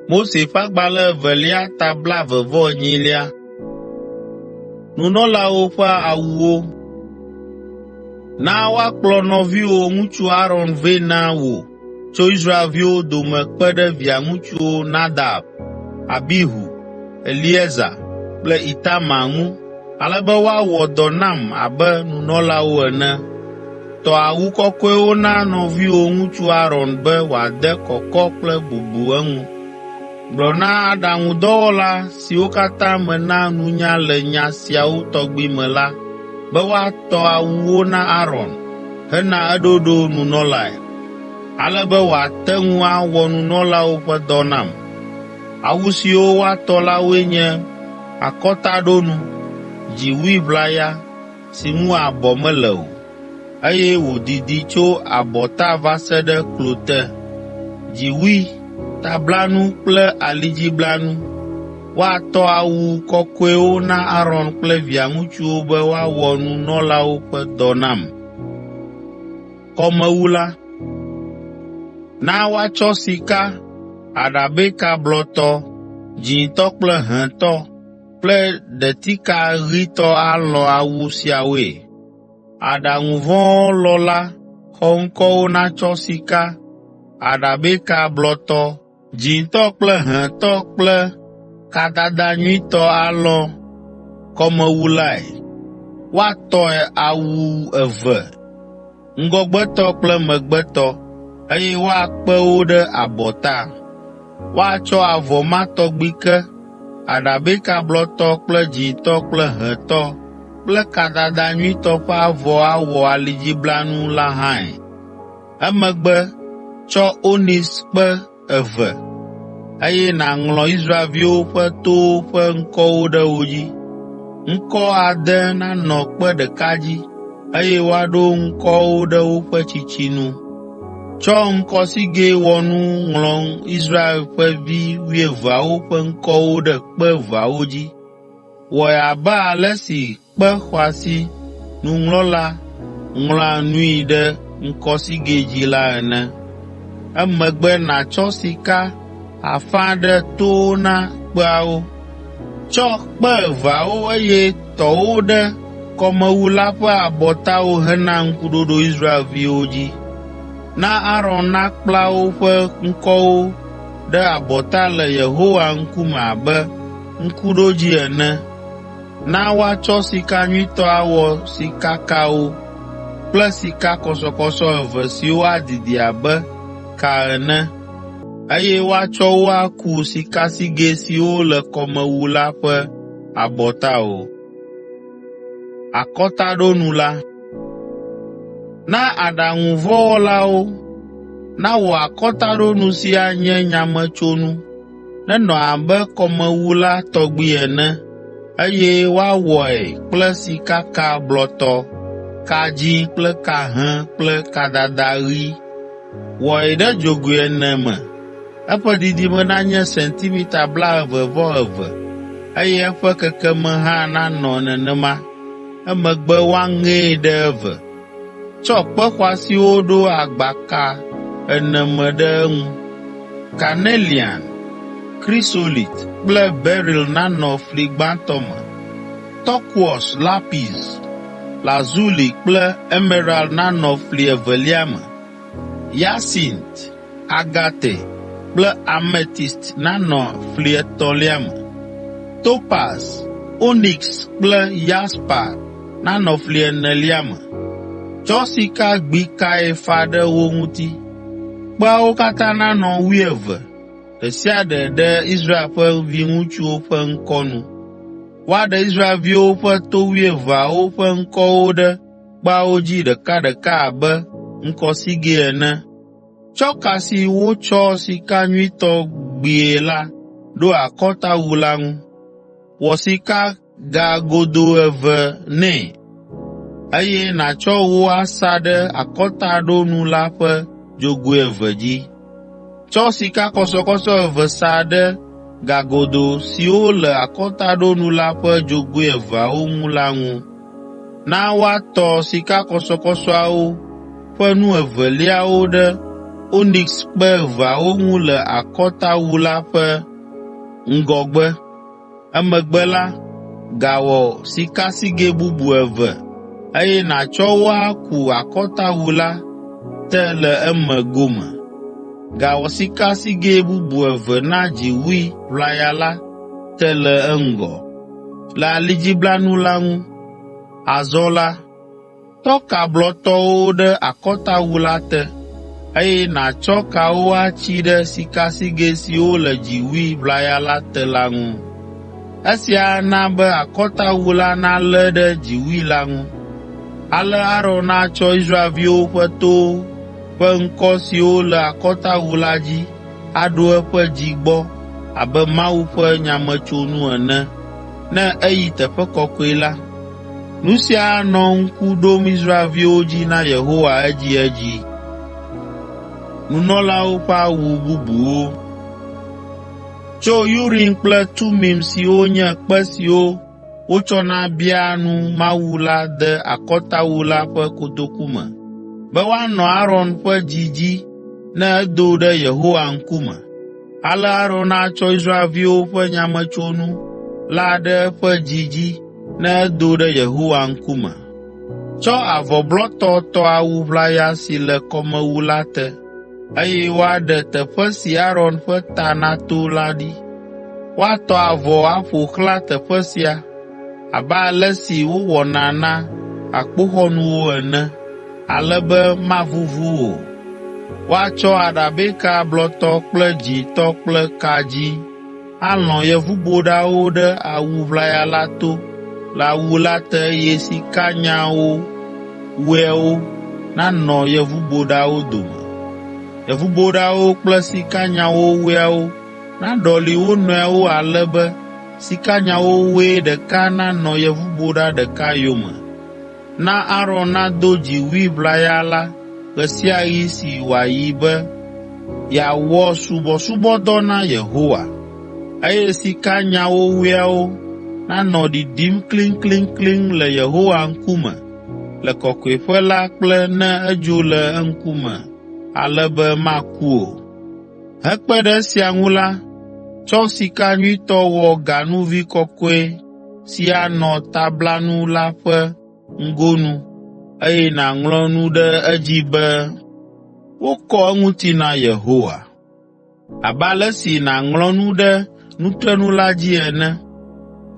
Mose ƒe Agbalẽ Evelia ta blaeve-vɔ-enyilia. Nunɔlawo ƒe awuwo. Na woakplɔ nɔviwò ŋutsu Aron vɛ na wò tso Israelviwo dome kpe ɖe via ŋutsuwo Nadab, Abihu, Eleazar kple Itamar ŋu ale be woawɔ dɔ nam abe nunɔlawo ene. Tɔ awu kɔkɔewo na nɔviwò ŋutsu Aron be wòade kɔkɔ kple bubu eŋu. Gblɔ na aɖaŋudɔwɔla siwo katã mena nunya le nya siawo tɔgbi me la be woatɔ awuwo na Aron hena eɖoɖo nunɔlae, ale be wòate ŋu awɔ nunɔlawo ƒe dɔ nam. Awu siwo woatɔ la woe nye akɔtaɖonu, dziwui ʋlaya si ŋu abɔ mele o, eye wòdidi tso abɔta va se ɖe klo te, dziwui, tablanu kple alidziblanu. Woatɔ awu kɔkɔewo na Aron kple via ŋutsuwo be woawɔ nunɔlawo ƒe dɔ nam. Kɔmewu la. Na woatsɔ sika, aɖabɛka blɔtɔ, dzĩtɔ kple hẽtɔ kple ɖetika ɣitɔ alɔ̃ awu siawoe. Aɖaŋuvɔlɔ̃la xɔŋkɔwo natsɔ sika, aɖabɛka blɔtɔ, dzĩtɔ kple hẽtɔ kple kadada nyuitɔ alɔ̃ kɔmewu lae. Woatɔe awu eve, ŋgɔgbetɔ kple megbetɔ, eye woakpe wo ɖe abɔta. Woatsɔ avɔ ma tɔgbi ke, aɖabɛka blɔtɔ kple dzĩtɔ kple hẽtɔ kple kadada nyuitɔ ƒe avɔ awɔ alidziblanu la hãe. Emegbe tsɔ onikskpe eve, eye nàŋlɔ Israelviwo ƒe towo ƒe ŋkɔwo ɖe wo dzi. Ŋkɔ ade nanɔ kpe ɖeka dzi, eye woaɖo ŋkɔwo ɖe woƒe tsitsi nu. Tsɔ ŋkɔsigɛ wɔnu ŋlɔ Israel ƒe vi wuieveawo ƒe ŋkɔwo ɖe kpe eveawo dzi. Wɔe abe ale si kpe xɔasi nuŋlɔla ŋlɔa nui ɖe ŋkɔsigɛ dzi la ene. Emegbe nàtsɔ sika afa ɖe towo na kpeawo. Tsɔ kpe eveawo eye tɔ wo ɖe kɔmewu la ƒe abɔtawo hena ŋkuɖoɖo Israelviwo dzi. Na Aron nakpla woƒe ŋkɔwo ɖe abɔta le Yehowa ŋkume abe ŋkuɖodzi ene. Na woatsɔ sika nyuitɔ awɔ sikakawo kple sikakɔsɔkɔsɔ eve siwo adidi abe ka ene, eye woatsɔ wo aku sikasigɛ siwo le kɔmewu la ƒe abɔtawo. Akɔtaɖonu la. Na aɖaŋuvɔwɔlawo nawɔ akɔtaɖonu si anye nyametsonu, nenɔ abe kɔmewu la tɔgbi ene, eye woawɔe kple sikaka blɔtɔ, ka dzĩ kple ka hẽ kple kadada ɣi. Wɔe ɖe dzogoe ene me, eƒe didime nanye sentimita blaeve-vɔ-eve, eye eƒe kekeme hã nanɔ nenema. Emegbe woaŋee ɖe eve. Tsɔ kpe xɔasiwo ɖo agbaka ene me ɖe eŋu. Kanelian, krisolit kple beril nanɔ fli gbãtɔ me. Tɔkuɔs lapis, lazuli kple emerald nanɔ fli evelia me. Yasint, agate kple ametist nanɔ fli etɔ̃lia me. Topaz, oniks kple yaspa nanɔ fli enelia me. Tsɔ sika gbi kae fa ɖe wo ŋuti. Kpeawo katã nanɔ wuieve, ɖe sia ɖe ɖe Israel ƒe viŋutsuwo ƒe ŋkɔ nu. Woaɖe Israelviwo ƒe to wuieveawo ƒe ŋkɔwo ɖe kpeawo dzi ɖekaɖeka abe ŋkɔsigɛ ene. Tsɔ ka si wotsɔ sika nyuitɔ gbie la ɖo akɔtawu la ŋu. Wɔ sikagagodo eve nɛ, eye nàtsɔ wo asa ɖe akɔtaɖonu la ƒe dzogoe eve dzi. Tsɔ sikakɔsɔkɔsɔ eve sa ɖe gagodo siwo le akɔtaɖonu la ƒe dzogoe eveawo ŋu la ŋu. Na woatɔ sikakɔsɔkɔsɔawo ƒe nu eveliawo ɖe onikskpe eveawo ŋu le akɔtawu la ƒe ŋgɔgbe. Emegbe la, gawɔ sikasigɛ bubu eve, eye nàtsɔ wo aku akɔtawu la te le eme gome. Gawɔ sikasigɛ bubu eve na dziwui ʋlaya la te le eŋgɔ, le alidziblanu la ŋu. Azɔ la, tɔ ka blɔtɔwo ɖe akɔtawu la te, eye nàtsɔ kawo atsi ɖe sikasigɛ siwo le dziwui ʋlaya la te la ŋu. Esia ana be akɔtawu la nalé ɖe dziwui la ŋu. Ale Aron atsɔ Israelviwo ƒe towo ƒe ŋkɔ siwo le akɔtawu la dzi aɖo eƒe dzi gbɔ abe Mawu ƒe nyametsonu ene ne eyi Teƒe Kɔkɔe la. Nu sia anɔ ŋku ɖom Israelviwo dzi na Yehowa edziedzi. Tso Urim kple Tumim siwo nye kpe siwo wotsɔna biaa nu Mawu la de akɔtawu la ƒe kotoku me be woanɔ Aron ƒe dzi dzi ne edo ɖe Yehowa ŋkume. Ale Aron atsɔ Israelviwo ƒe nyametsonu la ɖe eƒe dzi dzi ne edo ɖe Yehowa ŋkume. Tsɔ avɔ blɔtɔ tɔ awu ʋlaya si le kɔmewu la te, eye woaɖe teƒe si Aron ƒe ta nato la ɖi. Woatɔ avɔ aƒo xlã teƒe sia abe ale si wowɔna na akpoxɔnuwo ene, ale be mavuvu o. Woatsɔ aɖabɛka blɔtɔ kple dzĩtɔ kple ka dzĩ alɔ̃ yevuboɖawo ɖe awu ʋlaya la to le awu la te eye sikanyawowoeawo nanɔ yevuboɖawo dome. Yevuboɖawo kple sikanyawowoeawo naɖɔli wo nɔewo ale be sikanyawowoe ɖeka nanɔ yevuboɖa ɖeka yome. Na Aron nado dziwui ʋlaya la ɣe sia ɣi si wòayi be yeawɔ subɔsubɔdɔ na Yehowa, eye sikanyawowoeawo nanɔ ɖiɖim kliŋkliŋkliŋ le Yehowa ŋkume le kɔkɔeƒe la kple ne edzo le eŋkume ale be maku o. Hekpe ɖe esia ŋu la, tsɔ sika nyuitɔ wɔ ganuvi kɔkɔe si anɔ tablanu la ƒe ŋgonu, eye nàŋlɔ nu ɖe edzi be, “Wokɔ eŋuti na Yehowa” abe ale si nàŋlɔ nu ɖe nutrenu la dzi ene.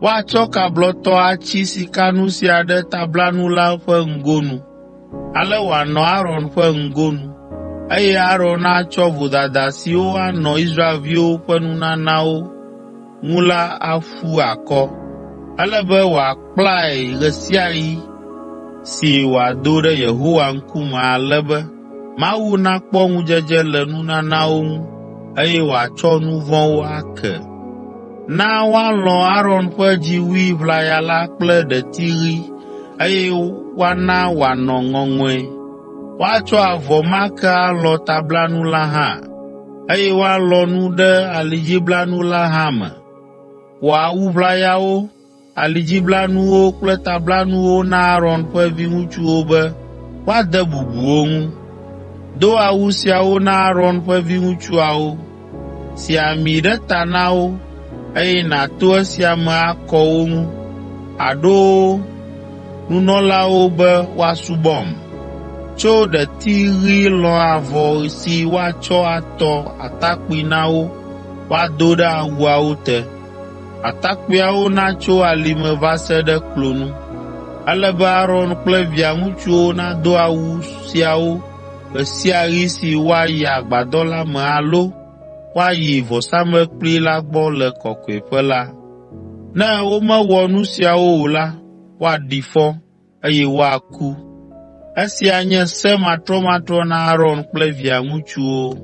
Woatsɔ ka blɔtɔ atsi sikanu sia ɖe tablanu la ƒe ŋgonu, ale wòanɔ Aron ƒe ŋgonu, eye Aron atsɔ vodada siwo anɔ Israelviwo ƒe nunanawo ŋu la aƒu akɔ. Ele be wòakplae ɣe sia ɣi si wòado ɖe Yehowa ŋkume ale be Mawu nakpɔ ŋudzedze le nunanawo ŋu, eye wòatsɔ nu vɔ̃wo ake. Na woalɔ̃ Aron ƒe dziwui ʋlaya la kple ɖeti ɣi, eye woana wòanɔ ŋɔŋɔe. Woatsɔ avɔ ma ke alɔ̃ tablanu la hã, eye woalɔ̃ nu ɖe alidziblanu la hã me. Wɔ awu ʋlayawo, alidziblanuwo kple tablanuwo na Aron ƒe viŋutsuwo be woade bubu wo ŋu. Do awu siawo na Aron ƒe viŋutsuawo, si ami ɖe ta na wo, eye nàto esia me akɔ wo ŋu, aɖo wo nunɔlawo be woasubɔm. Tso ɖeti ɣi lɔ̃ avɔ si woatsɔ atɔ atakpui na wo woado ɖe awuawo te. Atakpuiawo natso alime va se ɖe klonu. Ele be Aron kple via ŋutsuwo nado awu siawo ɣe sia ɣi si woayi agbadɔ la me alo woayi vɔsamlekpui la gbɔ le kɔkɔeƒe la. Ne womewɔ nu siawo o la, woaɖi fɔ, eye woaku. Esia nye se matrɔmatrɔ na Aron kple via ŋutsuwo.